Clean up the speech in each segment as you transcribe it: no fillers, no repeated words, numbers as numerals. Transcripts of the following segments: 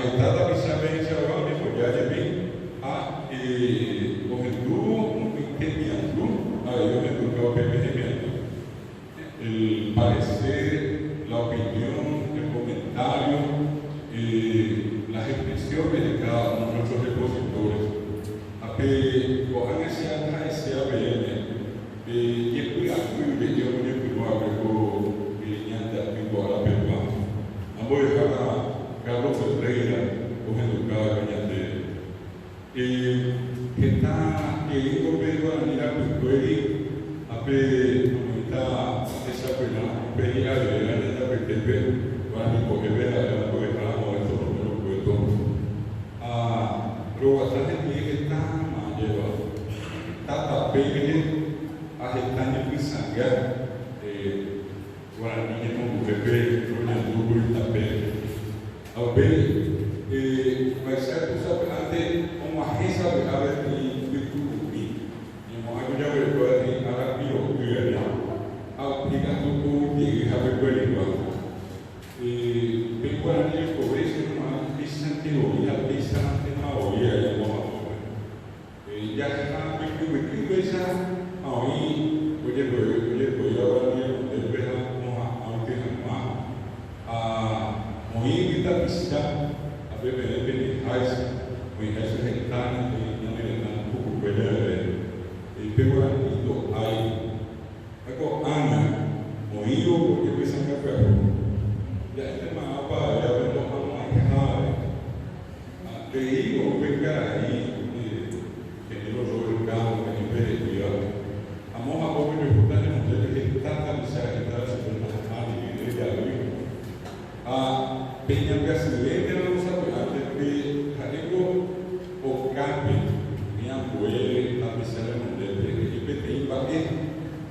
heta tapicha pehechagua oñemboja jepi ha ohendúvo umi hemiandu avei ohenduka upe hemiandu. El parecer, la opinión, el comentario, las expresiones de cada uno de nuestros expositores. Ha pe ko'ág̃a che aha'esea peẽme pe jepy'apy rehe omoñepyrũ va'ekue ko ñande aty ko ára pegua. Ha mbo'ehára Carlos Ferreira ohenduka va'ekue ñandéve. Heta jeýngo pe guarani rapykuéri ha pe omoĩta techapyrã upe hi'aryvéva ñande apytépe guarani mbo'épe ha'éva mbo'ehára Modesto Romero Cueto. Ha roguata hendive hetáma ajéva, heta tape rehe ha heta ñepysãnga guarani ñemongu'épe roñandúkuri tape rehe. Ha upéi, vaicha ku sapy'ánte og̃uahẽ sapy'a peteĩ pytu'umi, ñemo'ã ku jaguerekóva peteĩ ára piro'y aja, ha upéi katu ou jey hapykuerigua. Pe guarani rekove che g̃uarã upéichante voi ha péichamantema voi ajapo hapópe. Jaha mbyky péicha ha oĩ ojepoíva guarani renondépe ha oha'ã oike hag̃ua ha oĩgui tapicha ha pe peẽ peneháicha oĩháicha heta ñande ñane retã pukukue javeve pe guarani ndo'ái ha ko'ág̃a oĩvo ko jepysanga pyahu ja'éntemava jave ndo'amo'ãiháre. Ha he'ívo upe karai Genero Robert Cano he'i pe he'íva, Amo hapópe ojuhúta henondépe heta tapicha hetáva chupe ndaha'ãrire rejavy. Ha pe ñambyasyvénteramo sapy'ánte pe ha'éngo okápe umi ambue tapicha renondépe he'i peteĩ mba'e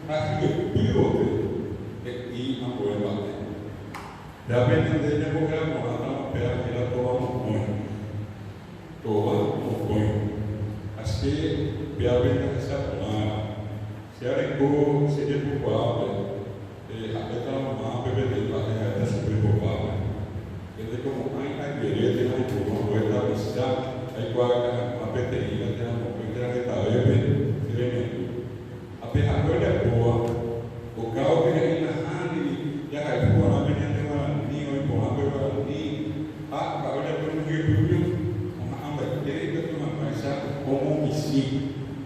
ha hyepývope he'i ambue mba'e. Péape ñande ñambohéra porãta péa héra tova mokõi. Tova mokõi. Ha che péape ndahecha porãva. Che areko che jepokuaápe, ha'étaramo mávape peteĩ mba'e ha'éta chupe hopápe. Nderekomo'ãi ajere térã aiporu ambue tapicha aikuaaka hag̃ua peteĩva térã mokõi térã hetavépe che remiandu. Ha pe ha'e ojapóva, okáope he'i nahániri, jahayhu porã pe ñande guarani, oĩ porã pe guarani, ha mba'e ojapo iñypypy, oha'ãmbaite ikatu hag̃uáicha omomichĩ,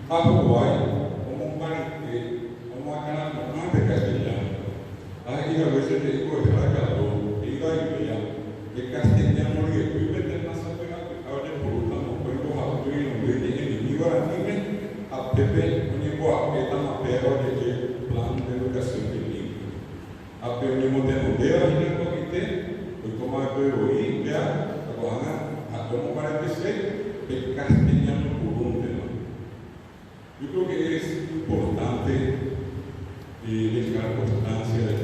ha huguái, omombarete, omoakãrapu'ã pe castellano. Ha he'i haguéicha he'i mbo'ehára Cardo, he'i vaivéa, pe castellano ryepýpe térã sapy'apy'a ojeporúta mokõi mbohapy irundy ñe'ẽmimi guaraníme ha pépe oñemboa'étama péva oje'e Plan de Educación Bilingũe. Ha pe oñemotenondéva hína ko'ag̃aite oikóma va'ekue voi péa ha ko'ág̃a ha'e omombaretese pe castellano purúntema. Yo creo que es importante dejar constancia de.